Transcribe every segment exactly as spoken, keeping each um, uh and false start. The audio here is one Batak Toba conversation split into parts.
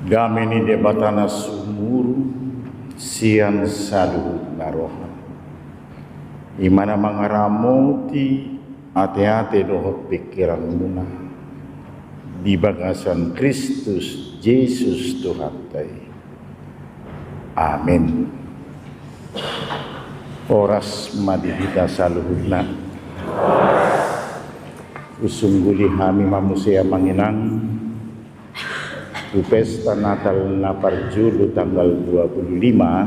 Dame ni Debata na sumurung sian saluhutna roha, i ma na mangaramoti ateate dohot pingkiranmuna di bagasan Kristus Jesus Tuhanta i. Amen. Horas ma di hita saluhutna. Husungguli hami ma muse, amang inang, tu pesta Natal na parjolo tanggal dua puluh lima,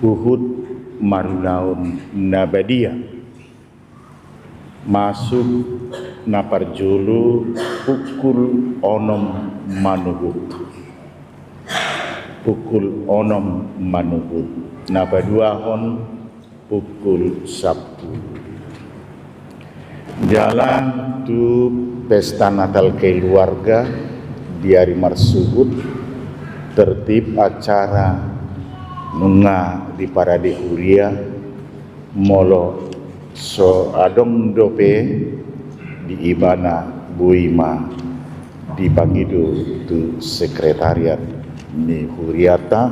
huhut marulaon na badia. Masuk na parjolo pukul onom manuhut. Pukul onom manuhut. Na paduahon pukul sampulu. Jala tu pesta Natal keluarga di ari marsuhut, tertib acara nunga diparade huria, molo so adong dope di ibana, boi ma dipangido tu sekretariat ni huriata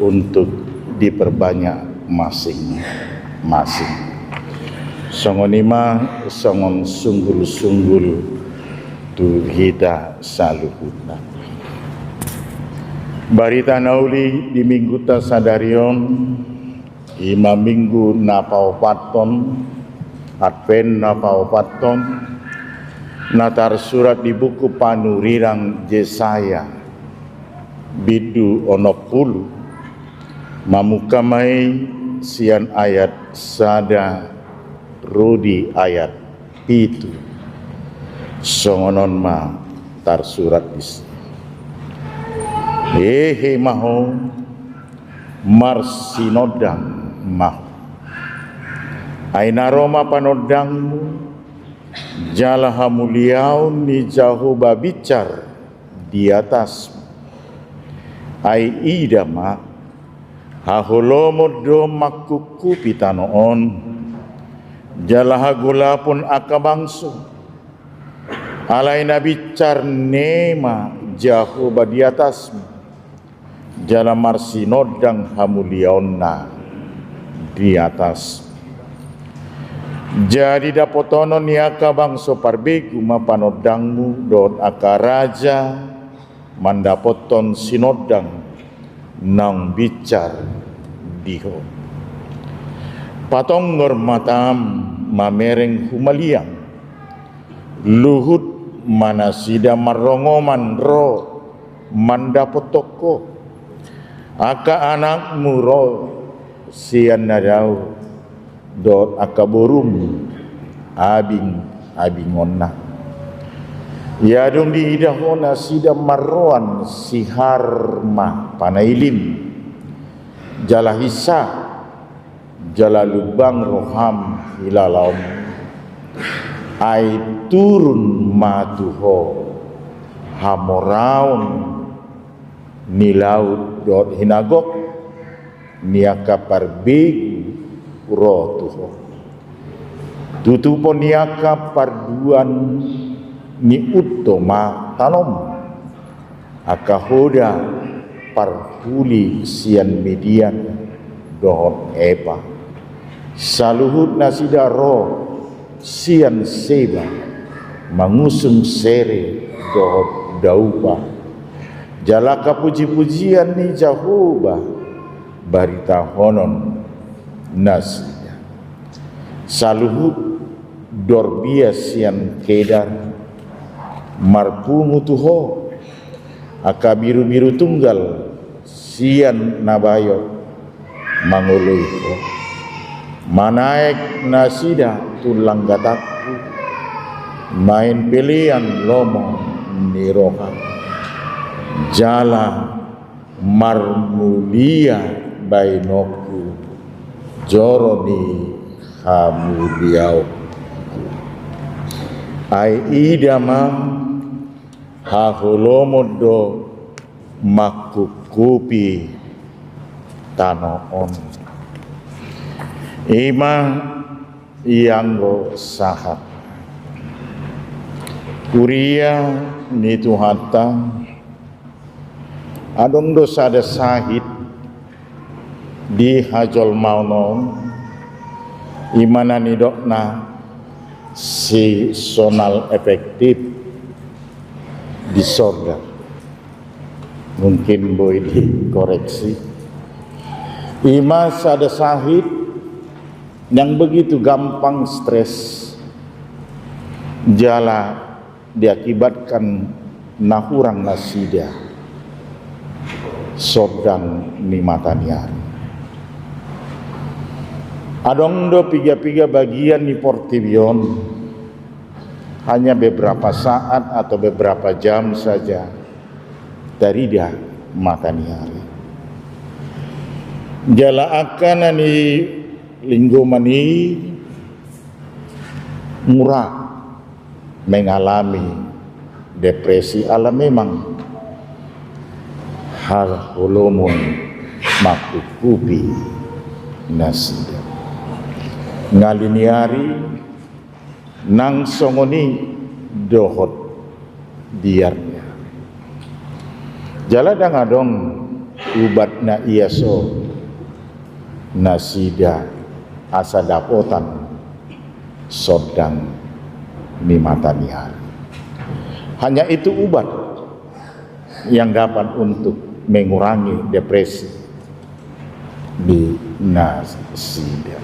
untuk diperbanyak masing-masing. Songon i ma songon sunggul-sunggul tu hita saluhutna. Barita na uli di minggunta sadari on, i ma minggu na paopathon, Advent na paopathon, na tarsurat di buku panurirang Jesaya, bindu onom pulu, mamungka ma i sian ayat sada ro di ayat pitu. Songon on ma tarsurat disi. Hehe ma ho, marsinondang ma ho. Ai na ro ma panondangmu, jala hamuliaon ni Jahowa binsar di atasmu. Ai ida ma, haholomon do mangkupkupi tano on, jala hagolapon angka bangso. Alai na binsar ne ma Jahowa di atasmu, jala marsinondang hamuliaonna di atasmu. Jadi dapotonon ni angka bangso parbegu ma panondangmu, dohot angka raja mandapothon sinondang naung binsar di ho. Patonggor matam mamereng humaliang, luhut ma nasida marrongoman ro mandapothon ho. Angka anakmu ro sian na dao, dohot angka borum abingabingonna. Ia dung diida ho nasida marroan, sihar ma panailim, jala hinsa, jala lumbang roham hilalaon. Ai turun ma tu ho hamoraon ni laut dohot hinagok ni angka parbegu ro tu ho. Tutupon ni angka parduan ni unto ma tanom, angka hoda parhuli sian Midian dohot Epa. Saluhut nasida ro sian Seba mangusung sere dohot daupa. Jala angka pujipujian ni Jahowa baritahonon nasida. Saluhut dorbia sian Kedar marpungu tu ho, angka birubiru tunggal sian Nabaot mangoloi ho. Manaek nasida tu langgatangku, maen pelean lomo ni roha, jala marmulia baenonku joro ni hamuliaonku. Ai ida ma, haholomon do mangkupkupi tano on. I ma ianggo sahat. Huria ni Tuhanta, adong do sada sahit di hajolmaon on, i ma na nidokna seasonal affective disorder. Mungkin boi dikoreksi. I ma sada sahit yang begitu gampang stres, jala diakibatkan na hurang nasida sondang ni mata ni ari. Adong do piga-piga bagian ni portibi on, hanya beberapa saat atau beberapa jam saja tarida mata ni ari. Jala angka na nilinggoman i mura mengalami depresi ala memang haholomon mangkukupi nasida. Ngali ni ari nang songon i dohot biarnya. Jala ndang adong ubat na ia so nasida asa dapotan sondang ni mata ni ari. Hanya itu ubat yang dapat untuk mengurangi depresi di nasida.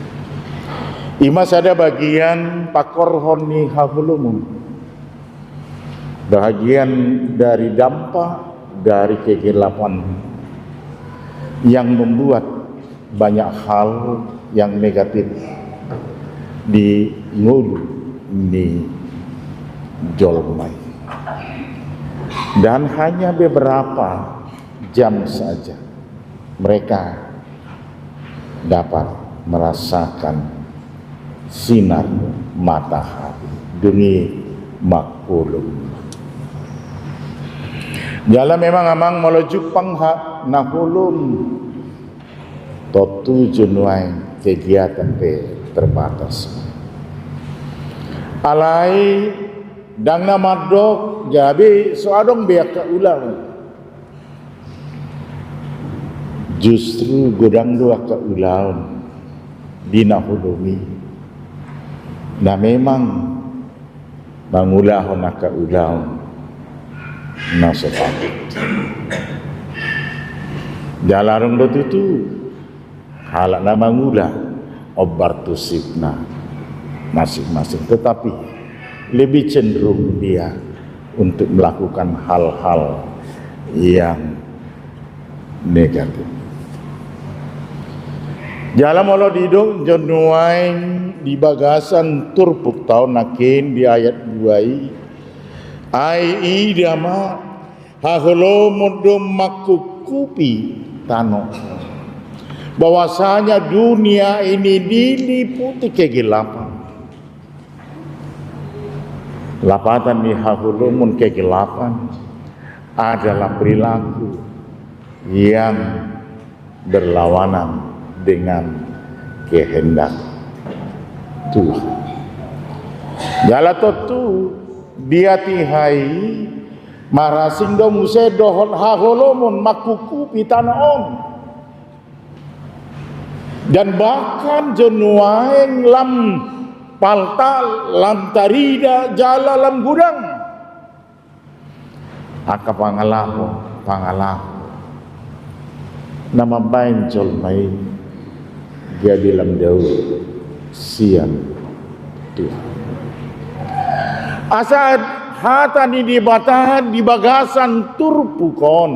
I ma sada bagian pangkorhon ni haholomon. Bahagian dari dampak dari kegelapan yang membuat banyak hal yang negatif di ngolu ni jolma i. Dan hanya beberapa jam saja mereka dapat merasakan sinar matahari. Dungi mangholom. Jala memang amang molo jumpang hata na holom, tontu jo nuaeng kegiatan pe terbatas. Alai ndang na mandok gabe so adong be angka ulaon. Justru godang do angka ulaon di na holom i na memang mangulahon angka ulaon na so patut. Jala adong do tutu halak na mangula ombar tu sipna masing-masing, tetapi lebih cenderung dia untuk melakukan hal-hal yang negatif. Jala molo didok jo nuaeng di bagasan turpukta on nangkin di ayat dua i, ai ida ma haholomon do mangkukupi tano. Bahwasanya dunia ini diliputi kegelapan. Lapatan ni haholomon, kegelapan, adalah perilaku yang berlawanan dengan kehendak Tuhan. Jala tontu di hatiha i marasing do muse dohot haholomon mangkukupi tano on. Dan bahkan jo nuaeng lam paltal, lam tarida, jala lam godang angka pangalaho, pangalaho na mambahen jolma i gabe lam dao sian Tuhan. Asa hata ni Debata di bagasan turpuk on,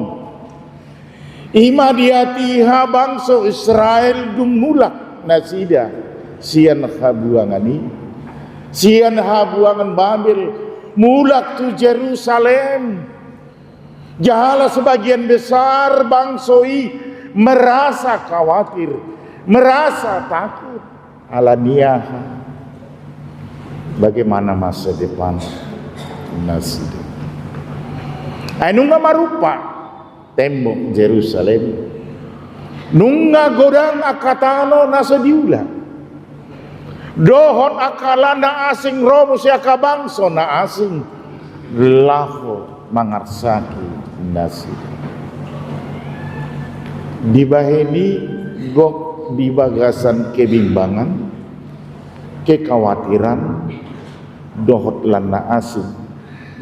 i ma di hatiha bangso Israel dung mulak nasida sian habuangan i, sian habuangan Babel, mulak tu Jerusalem. Jala sebagian besar bangso i merasa khawatir, merasa takut. Ala ni aha? Bagaimana masa depan nasida? Ai nunga marumpak tembok Jerusalem. Nunga godang angka tano na so diula. Dohot angka na asing ro muse, angka bangso na asing. laho mangarsaki nasida. Dibahen i gok di bagasan kebimbangan, kekhawatiran, dohot lan na asing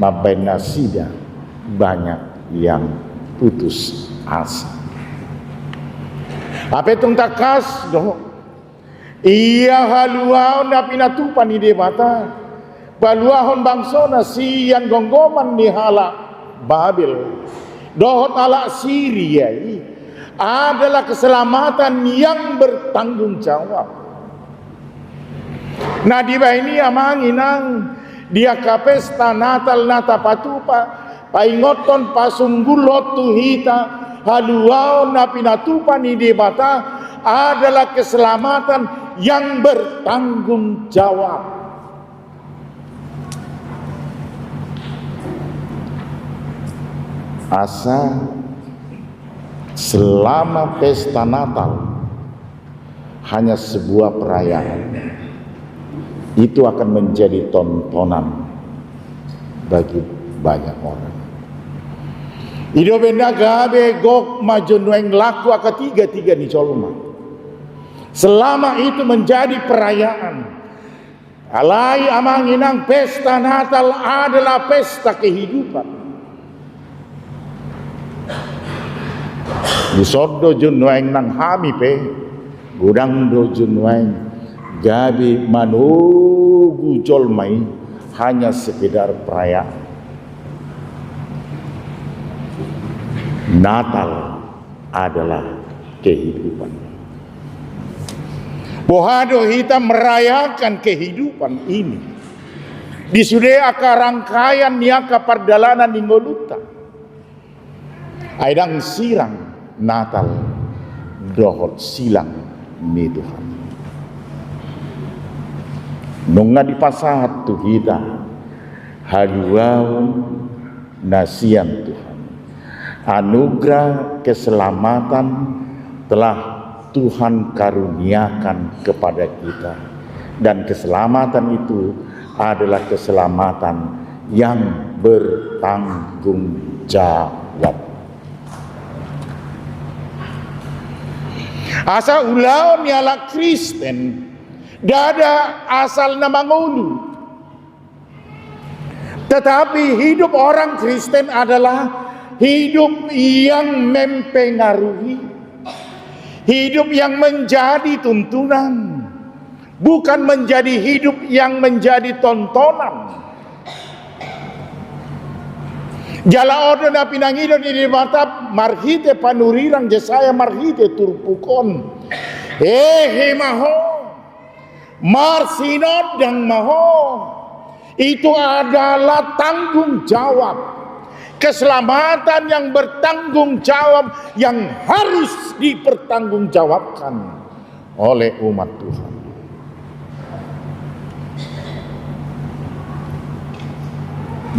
mambahen nasida banyak yang putus asa. Hape tung tangkas do ia haluaon na pinatupa ni Debata, paluahon bangsona sian gonggoman ni halak Babel dohot halak Siria i adalah keselamatan yang bertanggung jawab. Na dibahen i amang inang, di angka pesta Natal na tapatupa, paingothon, pasunggulhon tu hita haluaon na pinatupa ni Debata adalah keselamatan yang bertanggung jawab. Asa selama pesta Natal hanya sebuah perayaan, itu akan menjadi tontonan bagi banyak orang. I do umbahen na gabe gok ma jo nuaeng laku angka tigatiga ni jolma. Selama itu menjadi perayaan, alai amang inang, pesta Natal adalah pesta kehidupan. Dison do jo nuaeng nang hami pe, godang do jo nuaeng gabe manogu jolma i hanya sekedar perayaan. Natal adalah kehidupan. Boha do hita merayakan kehidupan ini di sude angka rangkaian ni angka pardalanan ni ngolunta? Ai ndang sirang Natal dohot silang ni Tuhan. Nunga dipasahat tu hita haluaon na sian Tuhan. Anugerah keselamatan telah Tuhan karuniakan kepada kita. Dan keselamatan itu adalah keselamatan yang bertanggung jawab. Asa ulaon ni halak Kristen ndada asal na mangolu. Tetapi hidup orang Kristen adalah hidup yang mempengaruhi, hidup yang menjadi tuntunan, bukan menjadi hidup yang menjadi tontonan. Jala on do na pinangido ni Debata marhite panurirang Jesaya marhite turpuk on. Hehe ma ho, marsinondang ma ho. Itu adalah tanggung jawab. Keselamatan yang bertanggung jawab, yang harus dipertanggungjawabkan oleh umat Tuhan.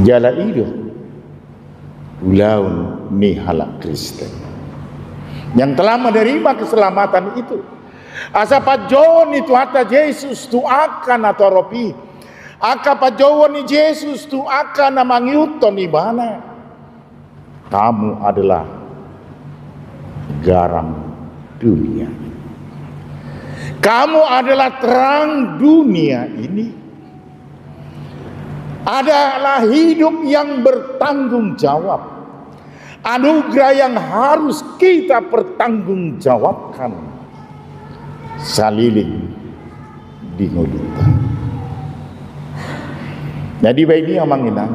Jala i do ulaon ni halak Kristen yang telah menerima keselamatan itu. Asa panjouon ni Tuhanta Jesus tu angka na torop i, angka panjouon ni Jesus tu angka na mangihuthon Ibana. Kamu adalah garam dunia ini. Kamu adalah terang dunia ini. Adalah hidup yang bertanggung jawab. Anugerah yang harus kita pertanggungjawabkan saliling di ngolunta. Jadi baik ini amang inang,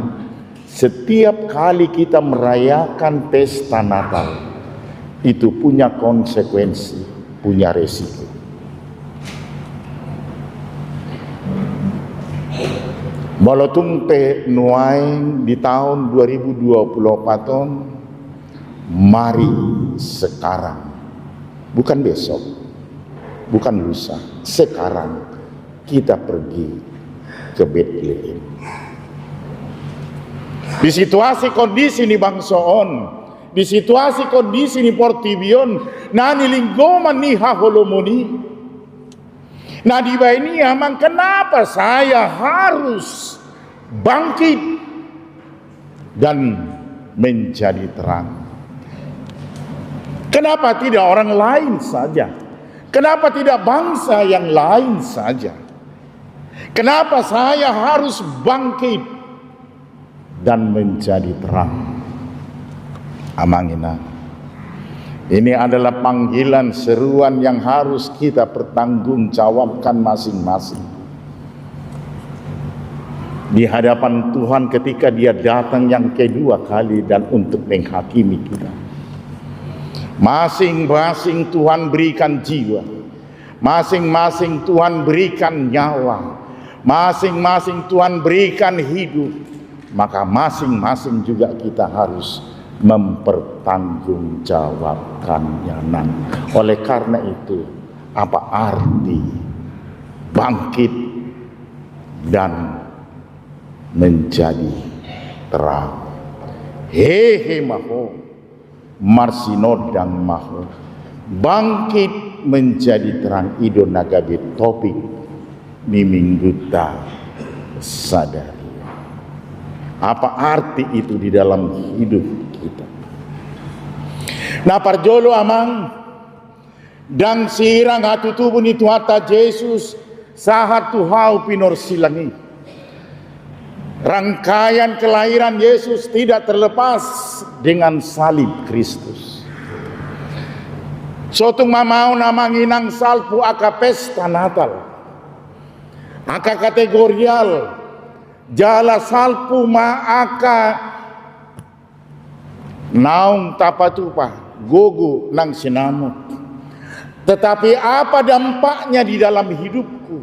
setiap kali kita merayakan pesta Natal, itu punya konsekuensi, punya resiko. Molo tung pe nuaeng di tahun dua ribu dua puluh empat on, mari sekarang, bukan besok, bukan lusa, sekarang kita pergi ke Betlehem. Di situasi kondisi ni bangso on, di situasi kondisi ni portibi on, na nilinggoman ni haholomon i, na dibaen i amang, kenapa saya harus bangkit? dan menjadi terang. Kenapa tidak orang lain saja? Kenapa tidak bangsa yang lain saja? Kenapa saya harus bangkit dan menjadi terang? Amang Inang, ini adalah panggilan, seruan yang harus kita pertanggungjawabkan masing-masing di hadapan Tuhan ketika Dia datang yang kedua kali dan untuk menghakimi kita. Masing-masing Tuhan berikan jiwa, masing-masing Tuhan berikan nyawa, masing-masing Tuhan berikan hidup, maka masing-masing juga kita harus mempertanggungjawabkannya, Nang. Oleh karena itu, apa arti bangkit dan menjadi terang? Hehe ma ho, marsinondang ma ho. Bangkit menjadi terang, i do na gabe topik ni Minggunta sadari. Apa arti itu di dalam hidup kita? Na parjolo, Amang, ndang sirang hatutubu ni Tuhanta Jesus sahat tu hau pinorsilang i. Rangkaian kelahiran Yesus tidak terlepas dengan salib Kristus. So tung mamaon, Amang Inang, salpu angka pesta Natal, angka kategorial, jala salpu ma angka naung tapatupa, gogo nang sinamot. Tetapi apa dampaknya di dalam hidupku?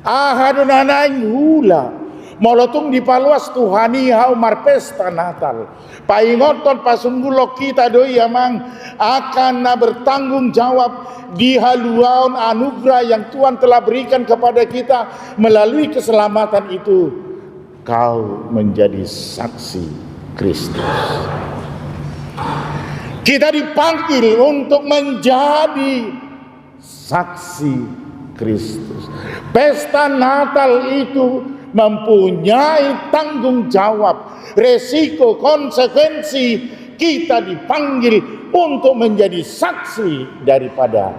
Aha do na naeng huula molo tung dipaloas Tuhan i hau marpesta Natal? Paingothon, pasunggulhon hita do i, Amang, angka na bertanggung jawab di haluaon anugerah yang Tuhan telah berikan kepada kita melalui keselamatan itu. Kau menjadi saksi Kristus. Kita dipanggil untuk menjadi saksi Kristus. Pesta Natal itu mempunyai tanggung jawab, resiko, konsekuensi. Kita dipanggil untuk menjadi saksi daripada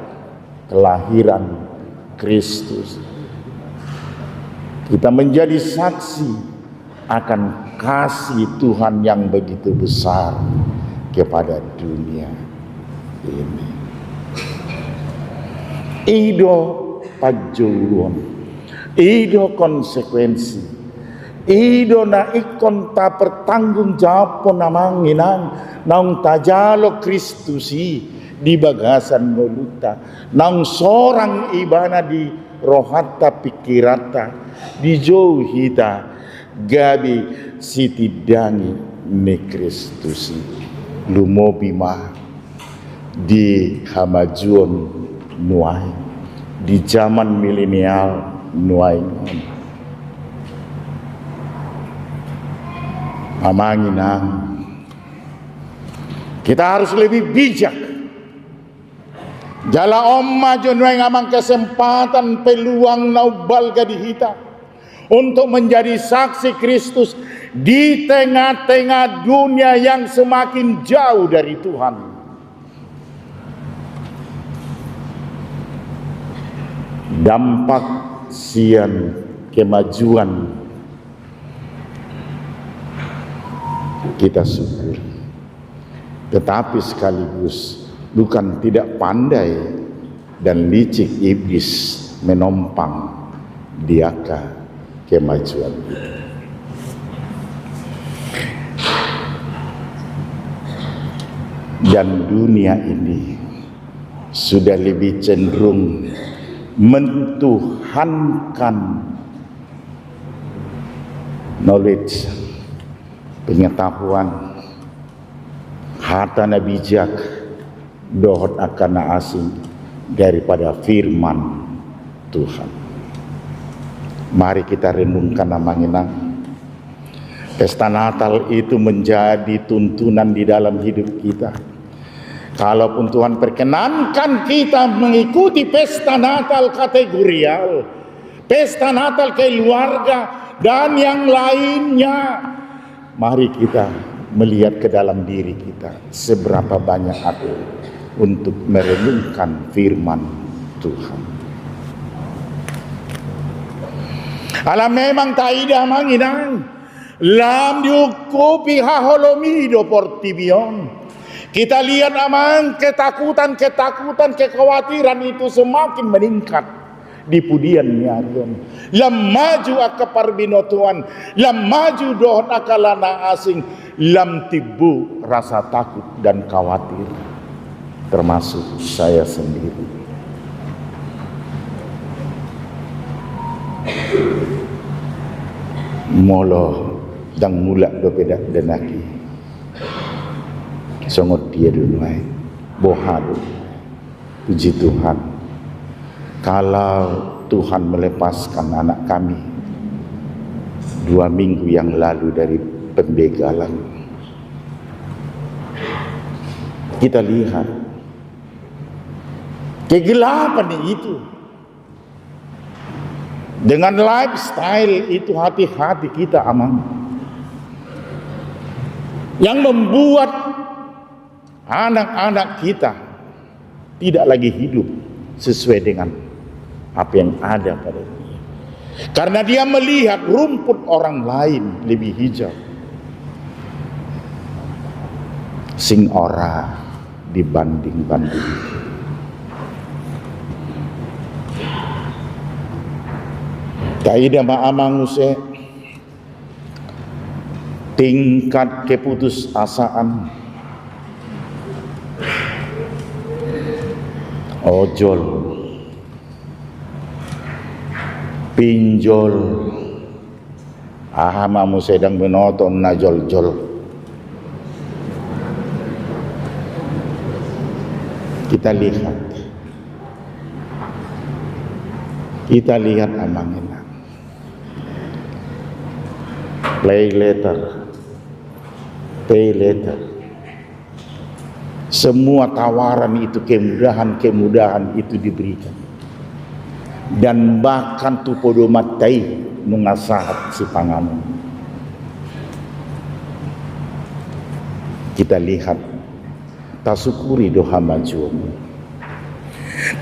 kelahiran Kristus. Kita menjadi saksi akan kasih Tuhan yang begitu besar kepada dunia ini. I do panjouon, i do konsekuensi, i do na ingkon tapertanggungjawabhon, Amang Inang, naung tajalo Kristus i di bagasan ngolunta, naung sorang Ibana di rohanta, pikiranta, dijou hita gabe sitindangi ni Kristus i. Lumobi ma di hamajuon nuaeng, di zaman milenial nuaeng on. Amang Inang, kita harus lebih bijak. Jala on ma jo nuaeng, Amang, kesempatan, peluang na umbalga di hita untuk menjadi saksi Kristus di tengah-tengah dunia yang semakin jauh dari Tuhan. Dampak sian kemajuan kita syukur. Tetapi sekaligus bukan tidak pandai dan licik iblis menompang di angka kemajuan itu. Dan dunia ini sudah lebih cenderung mentuhankan knowledge, pengetahuan, hata na bijak, dohot angka na asing daripada firman Tuhan. Mari kita renungkan, Amang Inang. Pesta Natal itu menjadi tuntunan di dalam hidup kita. Kalaupun Tuhan perkenankan kita mengikuti pesta Natal kategorial, pesta Natal keluarga, dan yang lainnya, Mari kita melihat ke dalam diri kita, seberapa banyak aku untuk merenungkan firman Tuhan. Ala memang taida, Amang Inang, lam diungkupi haholom i do portibi on. Kita lihat, Amang, ketakutan, ketakutan, kekhawatiran itu semakin meningkat di pudian ni ari on. Lam maju angka parbinotoan, lam maju dohot angka na asing, lam timbul rasa takut dan khawatir, termasuk saya sendiri. Molo ndang mulak dope dakdanak i, songon dia do nuaeng, boha do? Puji Tuhan, kalau Tuhan melepaskan anak kami dua minggu yang lalu dari pembegalan, kita lihat kegelapan itu. Dengan lifestyle itu, hati-hati kita, Amang, yang membuat anak-anak kita tidak lagi hidup sesuai dengan apa yang ada pada dia. Karena dia melihat rumput orang lain lebih hijau. Sing ora dibanding-banding. Taida ma, Amang, muse tingkat keputusasaan, ojol, pinjol, aha ma muse, ndang binoto na joljol. Kita lihat, kita lihat, Amang Inang. Play later. Pay later. Semua tawaran itu, kemudahan-kemudahan itu diberikan. Dan bahkan tu podomanta i nunga sahat sipanganon. Kita lihat, tasyukuri do hamajuon.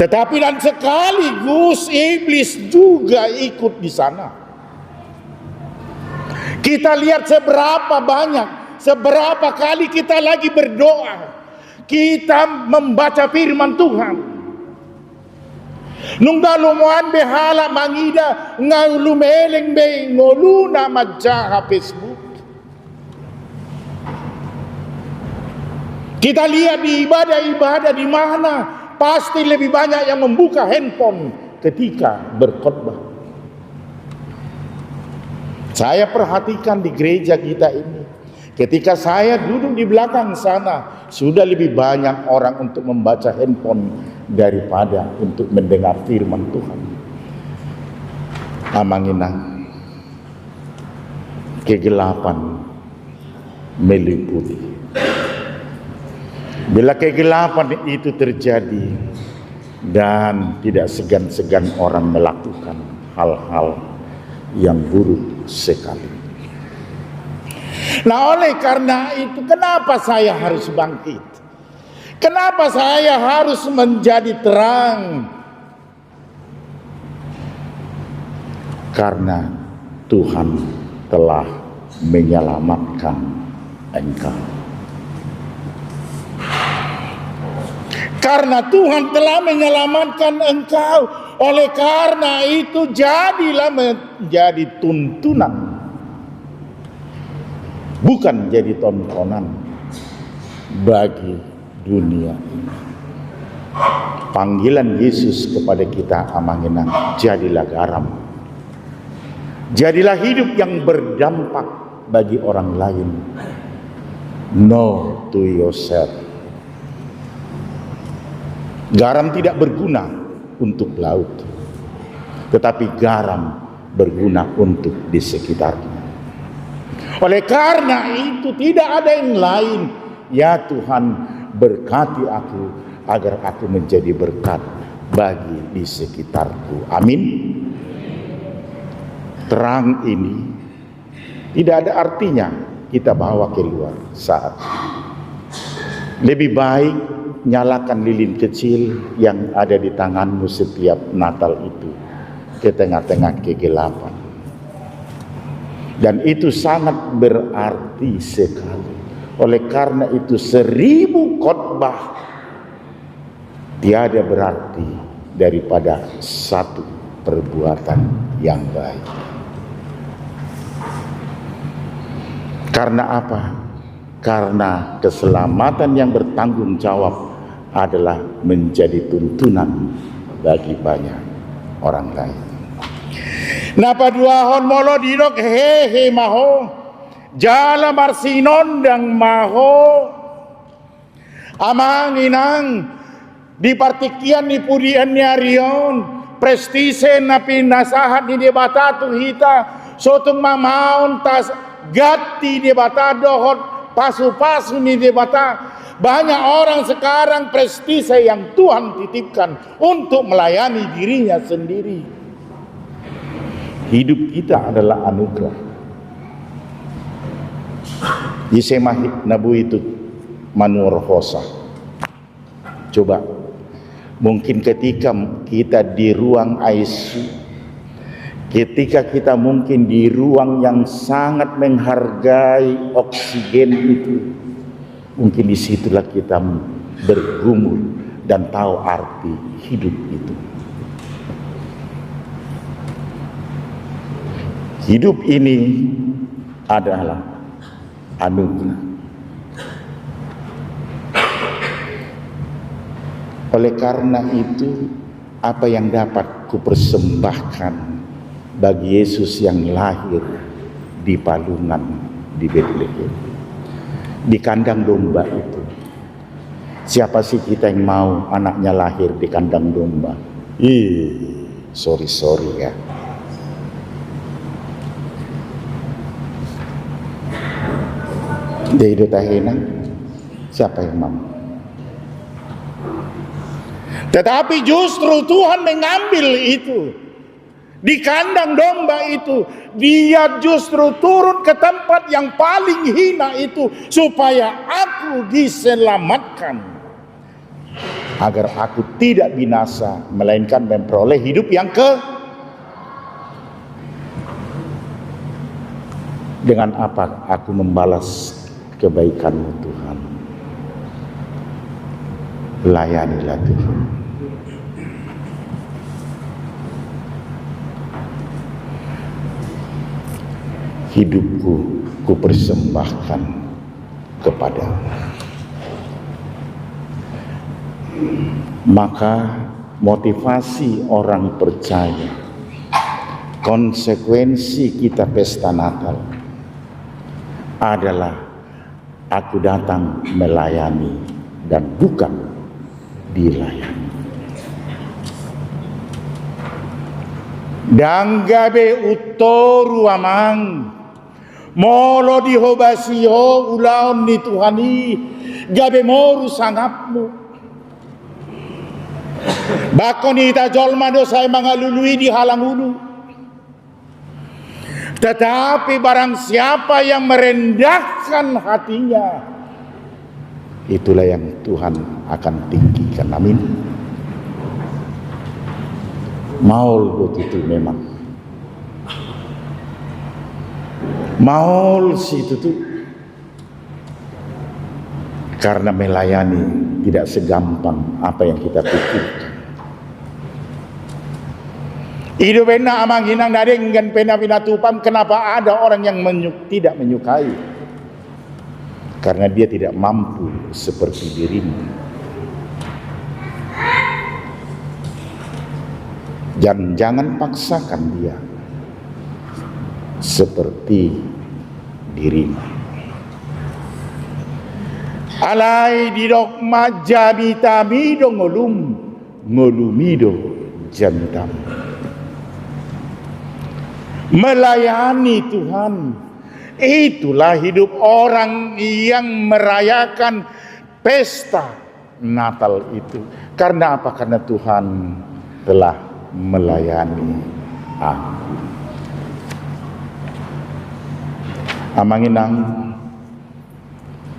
Tetapi dan sekaligus iblis juga ikut di sana. Kita lihat seberapa banyak, seberapa kali kita lagi berdoa, kita membaca firman Tuhan. Nunga lomoan be halak mangida, nga lumeleng be ngoluna manjaha Facebook. Kita lihat di ibadah-ibadah di mana pasti lebih banyak yang membuka handphone ketika berkhotbah. Saya perhatikan di gereja kita ini, ketika saya duduk di belakang sana, sudah lebih banyak orang untuk membaca handphone daripada untuk mendengar firman Tuhan. Amang Inang, kegelapan meliputi. Bila kegelapan itu terjadi, dan tidak segan-segan orang melakukan hal-hal yang buruk sekali. Nah, oleh karena itu, kenapa saya harus bangkit? Kenapa saya harus menjadi terang? Karena Tuhan telah menyelamatkan engkau. Karena Tuhan telah menyelamatkan engkau, oleh karena itu jadilah menjadi tuntunan, bukan jadi tontonan bagi dunia ini. Panggilan Yesus kepada kita, Amang Inang, jadilah garam. Jadilah hidup yang berdampak bagi orang lain. No to yourself. Garam tidak berguna untuk laut, tetapi garam berguna untuk di sekitarnya. Oleh karena itu, tidak ada yang lain. Ya Tuhan, berkati aku agar aku menjadi berkat bagi di sekitarku. Amin. Terang ini tidak ada artinya kita bawa keluar saat ini. Lebih baik nyalakan lilin kecil yang ada di tanganmu setiap Natal itu ke tengah-tengah kegelapan. Dan itu sangat berarti sekali. Oleh karena itu, seribu khotbah tiada berarti daripada satu perbuatan yang baik. Karena apa? Karena keselamatan yang bertanggung jawab adalah menjadi tuntunan bagi banyak orang lain. Na paduahon, molo didok hehe ma ho, jala marsinondang ma ho, amang inang, di partingkian ni pudian ni ari on, prestise na pinasahat ni Debata tu hita, so tung mamaon taganti Debata dohot pasu-pasu ni Debata. Banyak orang sekarang prestise yang Tuhan titipkan untuk melayani dirinya sendiri. Hidup kita adalah anugerah. Ise ma na boi tu manuhor hosa? Coba, mungkin ketika kita di ruang I C U, ketika kita mungkin di ruang yang sangat menghargai oksigen itu, mungkin di situlah kita bergumul dan tahu arti hidup itu. Hidup ini adalah anugerah. Oleh karena itu, apa yang dapat kupersembahkan bagi Yesus yang lahir di palungan di Betlehem, di kandang domba itu? Siapa sih kita yang mau anaknya lahir di kandang domba? Ih, sorry, sorry ya. Jadi do tahena, siapa yang mau? Tetapi justru Tuhan mengambil itu. Di kandang domba itu, Dia justru turun ke tempat yang paling hina itu, supaya aku diselamatkan. Agar aku tidak binasa, melainkan memperoleh hidup yang ke-, dengan apa aku membalas kebaikan-Mu, Tuhan? Layanilah, Tuhan. Hidupku kupersembahkan kepada-Mu. Maka motivasi orang percaya, konsekuensi kita pesta Natal adalah aku datang melayani dan bukan dilayani. Ndang gabe untoru, amang, molo dihobasi ho ulaon ni Tuhan i, gabe moru sangapmu. Bangko ni hita jolma do sai mangalului di halangulu. Tetapi barang siapa yang merendahkan hatinya, itulah yang Tuhan akan tinggikan. Amin. Maol do tutu memang. Maol situtu. Karena melayani tidak segampang apa yang kita pikirkan. I do umbahen na, amang inang, na denggan pe na pinatupam, kenapa ada orang yang menyu-, tidak menyukai? Karena dia tidak mampu seperti dirimu. Dan jangan paksakan dia seperti dirimu. Alai didok ma, jamitami do ngolum, ngolumi do jamitam. Melayani Tuhan, itulah hidup orang yang merayakan pesta Natal itu. Karena apa? Karena Tuhan telah melayani aku. Amang inang,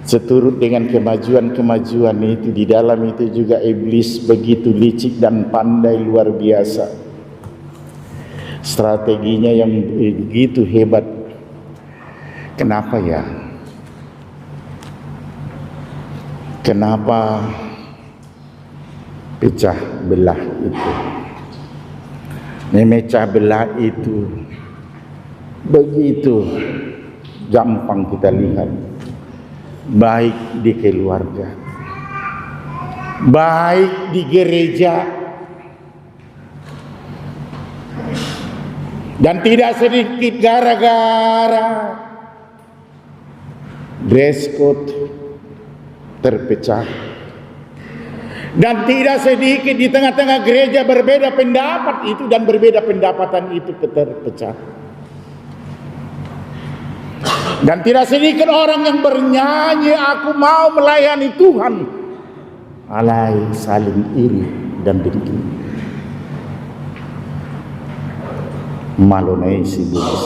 Seturut dengan kemajuan-kemajuan itu, di dalam itu juga iblis begitu licik dan pandai luar biasa. Strateginya yang begitu hebat. Kenapa ya? Kenapa pecah belah itu? Memecah belah itu begitu gampang kita lihat, baik di keluarga, baik di gereja, dan tidak sedikit gara-gara dress code terpecah. Dan tidak sedikit di tengah-tengah gereja berbeda pendapat itu dan berbeda pendapatan itu terpecah. Dan tidak sedikit orang yang bernyanyi, "Aku mau melayani Tuhan." Alai saling iri dan dengki. Malo na i si Bulus.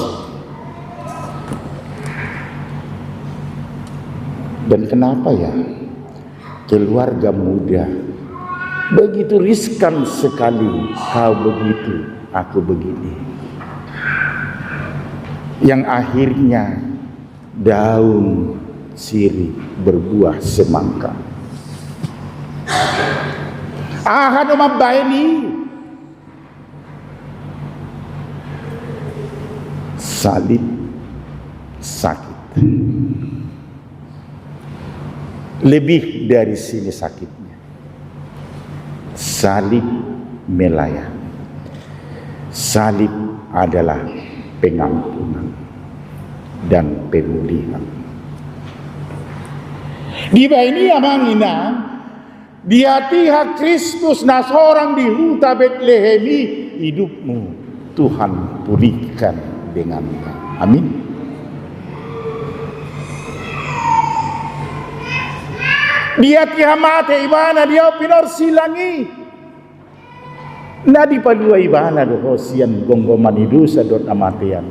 Dan kenapa ya? Keluarga muda, begitu riskan sekali, kau begitu, aku begini. Yang akhirnya daun sirih berbuah semangka. Aha do mambaen i? Salib sakit. Lebih dari sini sakitnya. Salib melayani. Salib adalah pengampunan dan pemulihan. Dibaen i, amang inang, di hatiha Kristus na sorang di huta Betlehem i, hidupmu Tuhan pulihkan dengannya. Amin. Di hatiha mate ibana di aek pinorsilang i, na dipalua ibana do ho sian gomgoman ni dosa dohot hamatean.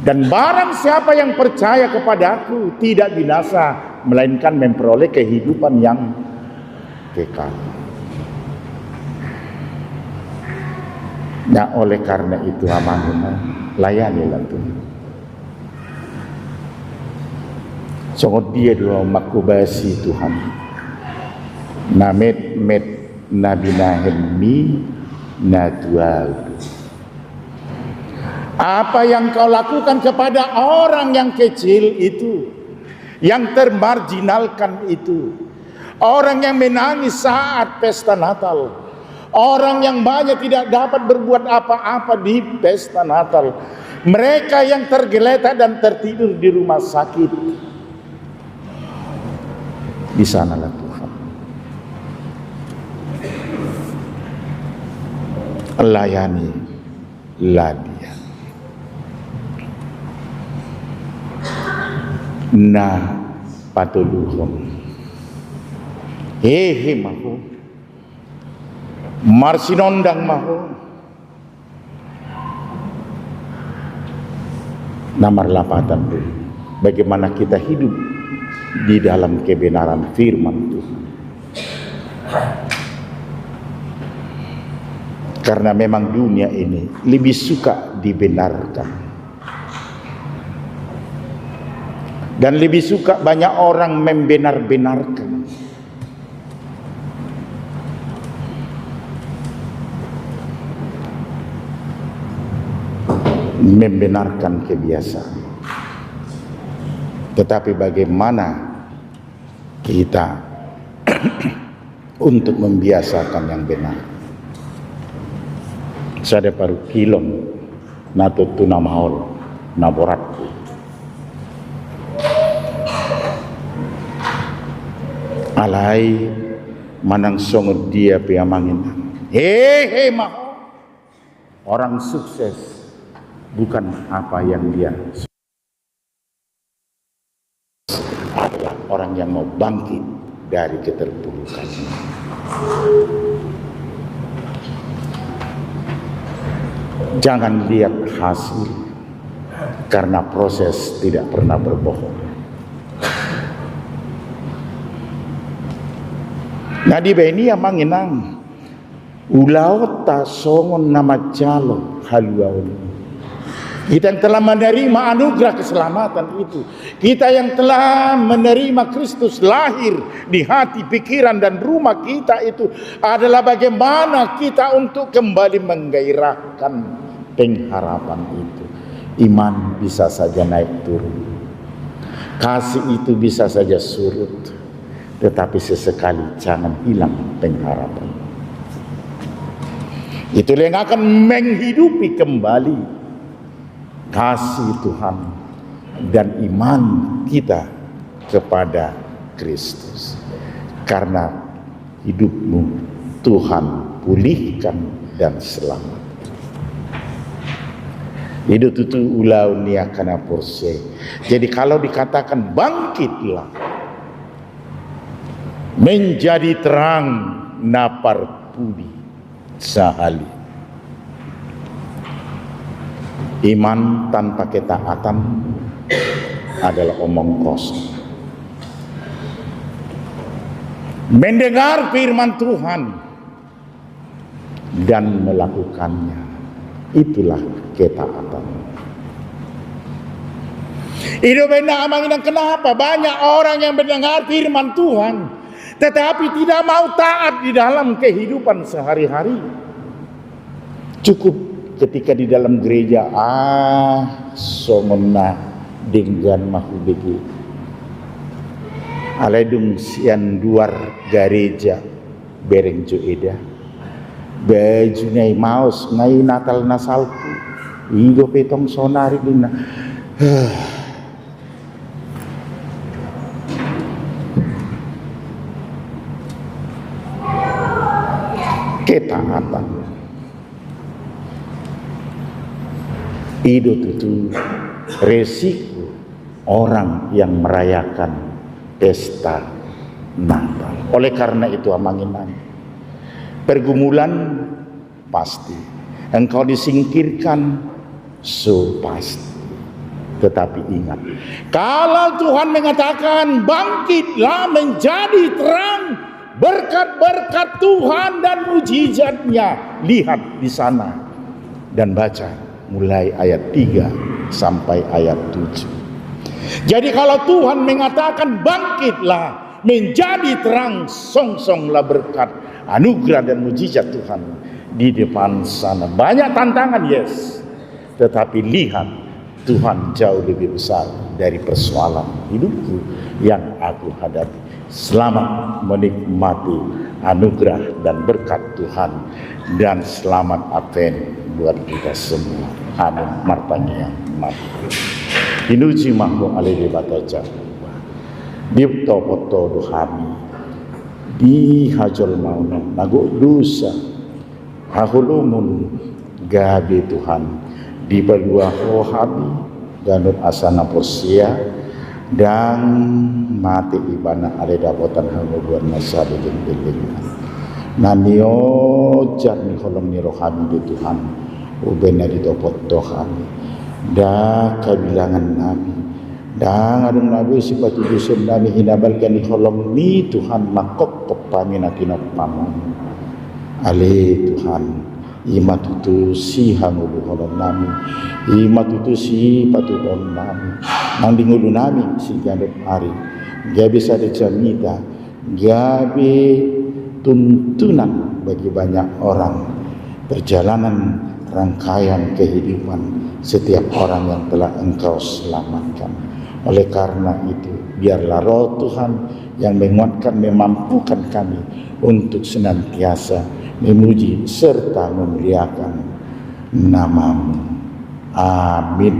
Dan barang siapa yang percaya kepada-Ku tidak binasa, melainkan memperoleh kehidupan yang kekal. Nah, oleh karena itu, amang inang, layanilah Tuhan. Songon dia do mangkobasi Tuhan, na metmet na binahenMi na tu ahu. Apa yang Kau lakukan kepada orang yang kecil itu, yang termarginalkan itu, orang yang menangis saat pesta Natal, orang yang banyak tidak dapat berbuat apa-apa di pesta Natal, mereka yang tergeletak dan tertidur di rumah sakit, di sanalah Tuhan. Layani. Ladia na patoluhon. Hehe ma ho. Marsinondang ma ho. Na marlapatan do, bagaimana kita hidup di dalam kebenaran firman Tuhan. Karena memang dunia ini lebih suka dibenarkan. Dan lebih suka banyak orang membenar-benarkan. Membenarkan kebiasaan. Tetapi bagaimana kita untuk membiasakan yang benar. Sada parungkilon na tontu na maol, na borat. Alai manang songon dia pe amang inang, hehe ma ho. Orang sukses bukan apa yang dia adalah orang yang mau bangkit dari keterpurukan. Jangan lihat hasil, karena proses tidak pernah berbohong. Na dibaen i, amang inang, ulaonta songon na manjalo haluaon. Kita yang telah menerima anugerah keselamatan itu, kita yang telah menerima Kristus lahir di hati, pikiran, dan rumah kita itu, adalah bagaimana kita untuk kembali menggairahkan pengharapan itu. Iman bisa saja naik turun. Kasih itu bisa saja surut. Tetapi sesekali jangan hilang pengharapan. Itulah yang akan menghidupi kembali kasih Tuhan dan iman kita kepada Kristus. Karena hidupmu Tuhan pulihkan dan selamatkan. I do tutu ulaon ni angka na porsea. Jadi kalau dikatakan bangkitlah, menjadi terang na parpudi sahali. Iman tanpa ketaatan adalah omong kosong. Mendengar firman Tuhan dan melakukannya, itulah ketaatan. I do umbahen, amang inang, kenapa banyak orang yang mendengar firman Tuhan, tetapi tidak mau taat di dalam kehidupan sehari-hari. Cukup ketika di dalam gereja, ah, songon na denggan ma hubege. Alai dung sian luar gareja, bereng jo eda. Bajuna i maos, nga i Natal na salpu. I dope tong saonari, ninna. Ketaatan. I do tutu resiko orang yang merayakan pesta Natal. Oleh karena itu, amang inang, pergumulan pasti. Engkau disingkirkan, so pasti. Tetapi ingat, kalau Tuhan mengatakan, "Bangkitlah, menjadi terang," berkat-berkat Tuhan dan mujizatnya, lihat di sana dan baca mulai ayat tiga sampai ayat tujuh. Jadi kalau Tuhan mengatakan, "Bangkitlah, menjadi terang," songsonglah berkat, anugerah dan mujizat Tuhan di depan sana. Banyak tantangan, yes. Tetapi lihat, Tuhan jauh lebih besar dari persoalan hidupku yang aku hadapi. Selamat menikmati anugerah dan berkat Tuhan, dan selamat Advent buat kita semua. Amin. Martangiang ma hita. Pinuji ma Ho ale Debata Jahowa. Ditopot Ho do hami di hajolmaon on na gok dosa, haholomon, gabe Tuhan dipalua Ho hami ganup asa na porsea, ndang mate ibana ale dapotan hangoluan na saleleng-lelengan. Na niojar ni holong ni rohami do Tuhan, umbahen na ditopot Ho hami. Ndang habilangan nami, ndang adong na boi sipatudoson nami hinabalga ni holong ni Tuhan mangkophop hami na tinompam on. Ale Tuhan, i ma tutu sihangoluhonon nami, i ma tutu sipatupaon nami nang di ngolu nami siganup ari. Gabe sada jamita, gabe tuntunan bagi banyak orang perjalanan rangkaian kehidupan setiap orang yang telah Engkau selamatkan. Oleh karena itu, biarlah Roh Tuhan yang menguatkan, memampukan kami untuk senantiasa memuji serta memuliakan nama-Mu. Amin.